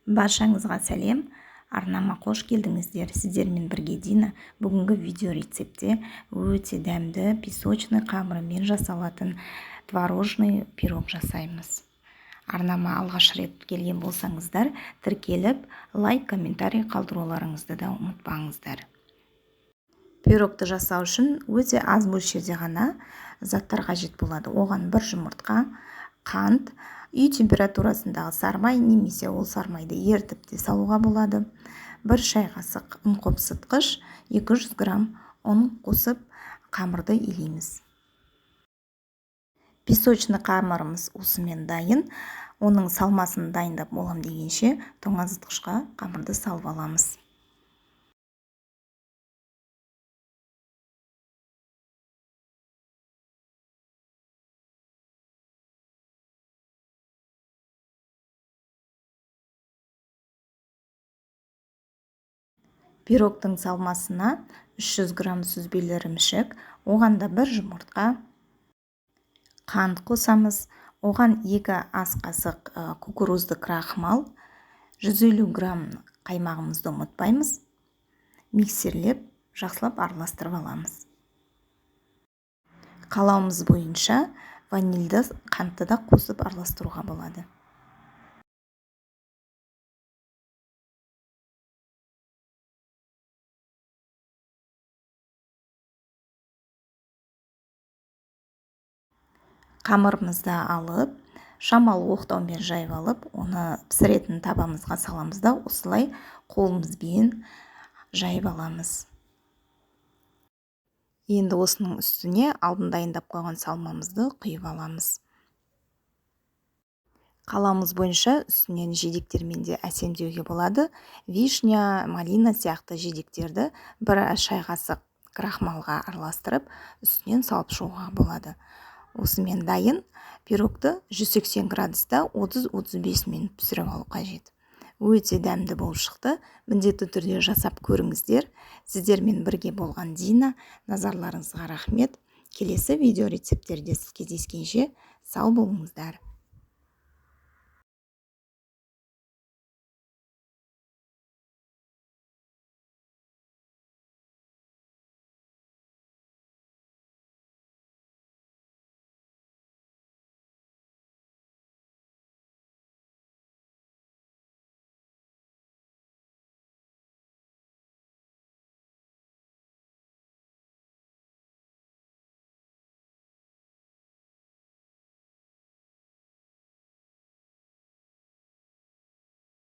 Баршаңызға сәлем! Арнама қош келдіңіздер! Сіздермен бірге Дина. Бүгінгі видео рецептте өте дәмді песочный қамырымен жасалатын творожный пирог жасаймыз. Арнама алғаш рет келген болсаңыздар, тіркеліп, лайк, комментарий қалдыруларыңызды да ұмытпаңыздар. Пирогты жасау үшін өте аз мөлшерде ғана заттар қажет болады. Оған бір жұмыртқа, қант, үй температурасындағы сарымай немесе ол сарымайды ерітіп те салуға болады. 1 шай қасық ұн қопсытқыш, 200 грамм ұн қосып қамырды илейміз. Песочный қамырымыз осымен дайын. Оның салмасын дайындап болам дегенше тоңазытқышқа қамырды салып аламыз. Пирогтың салмасына 300 грамм сүзбелі ірімшік, оған да бір жұмыртқа, қант қосамыз, оған 2 ас қасық кукурузды крахмал, 150 грамм қаймағымызды ұмытпаймыз. Миксерлеп жақсылап араластырып аламыз. Қалауымыз бойынша ванильді қантты да қосып араластыруға болады. Қамырымызды алып, шамалы оқтаумен жайып алып, оны пісіретін табамызға саламыз да, осылай қолымызбен жайып аламыз. Енді осының үстіне алдын дайындап қойған салмамызды құйып аламыз. Қаламыз бойынша үстінен жидектермен де әсемдеуге болады. Вишня, малина сияқты жидектерді бір шай қасық крахмалға араластырып, үстінен салып шығуға болады. Осымен дайын пирогты 180 градуста 30-35 минут пісіріп алу қажет. Өте дәмді болып шықты. Міндетті түрде жасап көріңіздер. Сіздермен бірге болған Дина. Назарларыңызға рахмет. Келесі видео рецепттерде кездескенше сау болыңыздар.